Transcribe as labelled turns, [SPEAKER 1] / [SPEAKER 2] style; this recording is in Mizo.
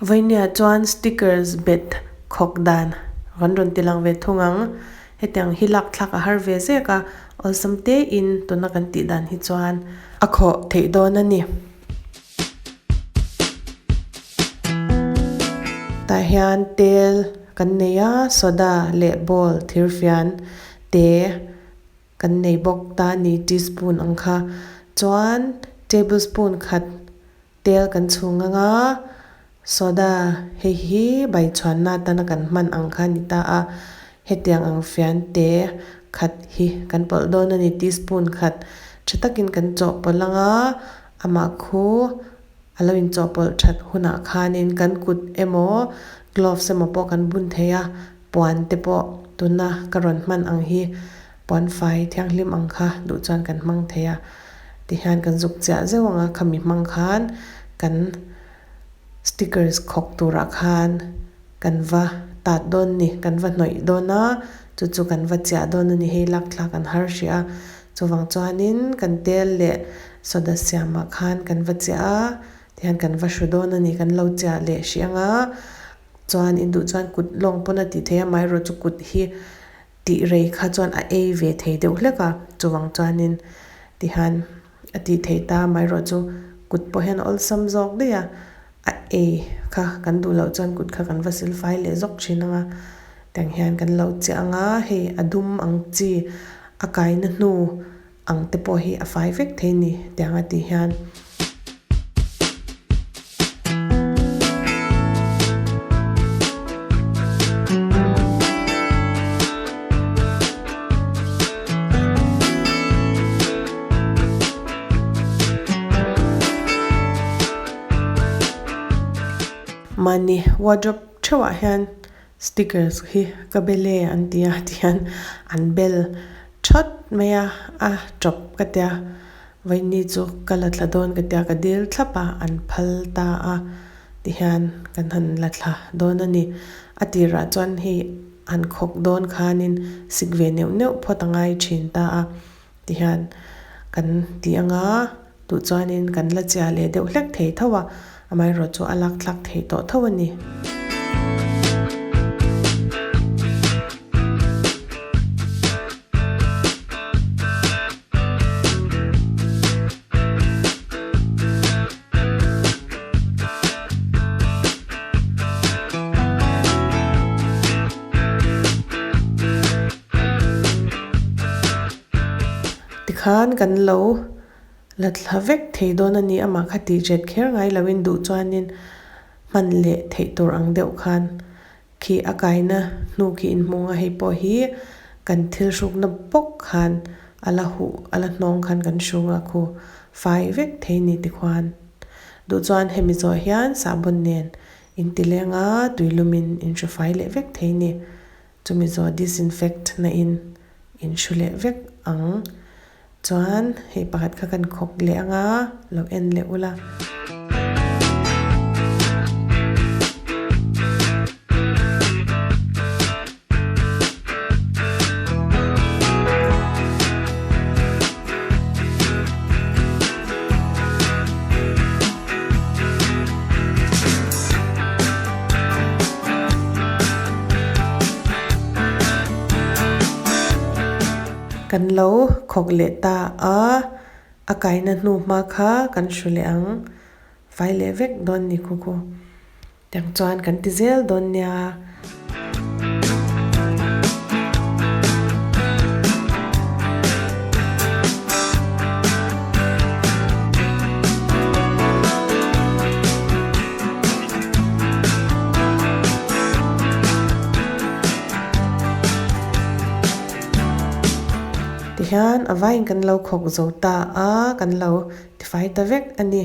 [SPEAKER 1] Vawinia chuan stickers bet khawk dan kan rawn ti lang ve thung ang. Hetiang hi lak thlak a har ve zek a, awlsam tein tuna kan tih dan hi chuan a khawh theih dawn a ni. Tah hian tel kan nei a, soda leh bowl thirfian te kan nei bawk ta a ni teaspoon ang kha. Chuan tablespoon khat tel kan chhung ang a, soda hei hi baichhuanna atana kan hman ang kha a ni ta a, hetiang ang fian te khat hi kan pawlh dawn a ni teaspoon khat tha takin kan chawhpawlh ang a. Amah khu a lo inchawhpawlh that hunah khanin kan kut emaw gloves emaw pawh kan bun thei a, puan te pawh tuna ka rawn hman ang hi puan fai thianghlim ang kha duh chuan kan hmang thei a, tihian kan zuk chiah zeuh ang a, khami hmang khan kan stickers khawk turah khan kan va tat dawn ni, kan va hnawih dawn a, chu chu kan va chiah dawn a ni, hei lak thlak an har hrih a. Chuvang chuanin kan tel leh soda siamah khan kan va chiah a, tihian kan va hru dawn a ni, kan lo chiah leh hrih ang a, chuan in duh chuan kut lawng pawn a tih theih a, amaherawh chu kut hi tih rei kha chuan a ei ve thei deuh hlek a, chuvang chuanin tihian a tih theih ta, amaherawh chu kut pawh hian a awlsam zawk daih a, a ei kha kan duh loh chuan kut kha kan va silfai leh zawk thin ang a. Tiang hian kan lo chiah ang a, hei a dum ang chi a kaina hnu ang te pawh hi a fai vek thei ni tiang a tih hian. Mahni wardrobe theuhah hian Stickers hi ka bel e an ti a tihian an bel that mai a, a tawp ka tia vawiini chu ka la thla dawn ka tia ka dil thlap a an phal ta a tihian kan han la thla dawn a ni. A tirah chuan hei han khawk dawn khanin sik ve neuh neuh phawt a ngai thin ta a tihian kan ti ang a duh chuanin kan la chiah leh deuh hlek thei tho a, amaherawh chu a lak thlak thei tawh tho a ni. Tikhan kan lo la thla vek thei dawn a ni amah kha tih ret kher ngai loin duh chuanin hman leh theih tur ang deuh khan khi a kaina hnu khi inhmung a hei pawh hi kan thil hrukna bawk khan a la huh a la hnawng khan kan hrung a khu fai vek thei ni tikhuan duh chuan hemi zawh hian sahbawn nen intileng a tuilumin inhru fai leh vek thei ni. Chumi zawh disinfect na in in hru leh vek ang. Chuan hei pakhat kha kan khawk leh ang a, lo en leh ula. Kan lo khawk leh ta a, a kaina hnu hma kha kan hru leh ang, fai leh vek dawn ni khu khu. Tiang chuan kan ti zel dawn nia. Tihian a vaiin kan lo khawk zo ta a, kan lo tifai ta vek a ni.